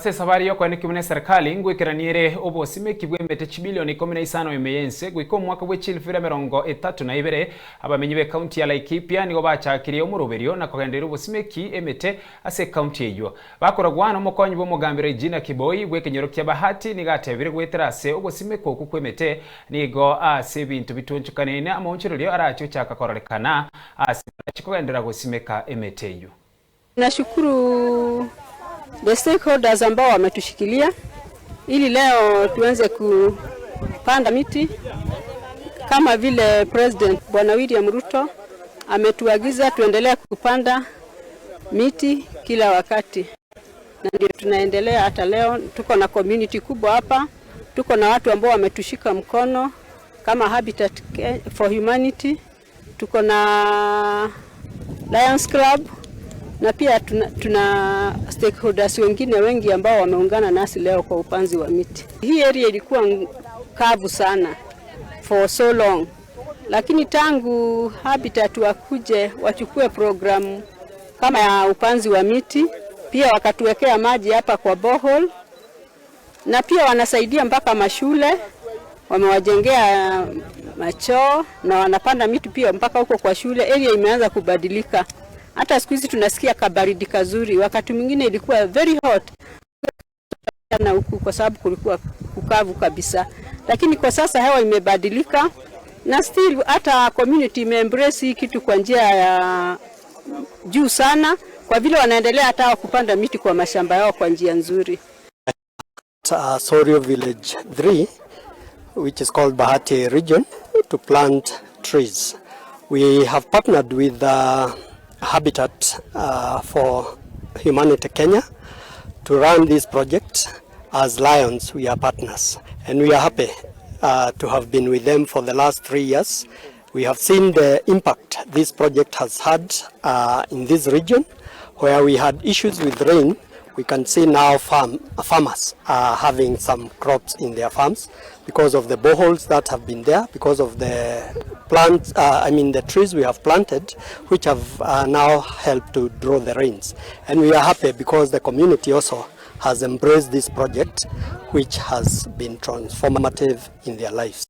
Ase esabari yokoenekigwa na eserikali ngwekeraniere obosimeki bwa emete chibilioni 15 ime yense goika omwaka bwa 2032. Abamenyi ba ekaunti ya Laikipia nigo bachakirie omoroberio na kogendereria obosimeki emete ase ekaunti eyio. Bakoragwa na omokonyi bwa omogambi Regina Kiboi bwa ekenyoro kia Bahati nigo atebire goetera ase ogosimekwa okwo kwa emete nigo ase ebinto bitwonchokanene amaonchorerio arache gochaka kororekana ase barache kogenderera gosimeka emete eyio. Nashukuru the stakeholders ambao wametushikilia ili leo tuanze kupanda miti kama vile President Bwana William Ruto ametuagiza tuendelee kupanda miti kila wakati, na ndio tunaendelea hata leo. Tuko na community kubwa hapa, tuko na watu ambao wametushika mkono kama Habitat for Humanity, tuko na Lions Club na pia tuna stakeholders wengine wengi ambao wameungana nasi leo kwa upanzi wa miti. Hii area ilikuwa kavu sana for so long, lakini tangu Habitat wakuje wachukue programu kama ya upanzi wa miti, pia wakatuwekea maji hapa kwa borehole, na pia wanasaidia mpaka mashule wamewajengea machoo na wanapanda miti pia mpaka huko kwa shule. Area imeanza kubadilika. Hata siku hizi tunasikia kabaridi kazuri, wakati mwingine ilikuwa very hot na huku kwa sababu kulikuwa kukavu kabisa, lakini kwa sasa hewa imebadilika na still hata community imeembrace hii kitu kwa njia ya juu sana, kwa vile wanaendelea hata kupanda miti kwa mashamba yao kwa njia nzuri. Sorio Village 3, which is called Bahati region, to plant trees. We have partnered with Habitat for Humanity Kenya to run this project. As Lions, we are partners, and we are happy to have been with them for the last 3 years. We have seen the impact this project has had in this region, where we had issues with rain. We can see now farmers are having some crops in their farms because of the boreholes that have been there, because of the plants, I mean the trees we have planted, which have now helped to draw the rains. And we are happy because the community also has embraced this project, which has been transformative in their lives.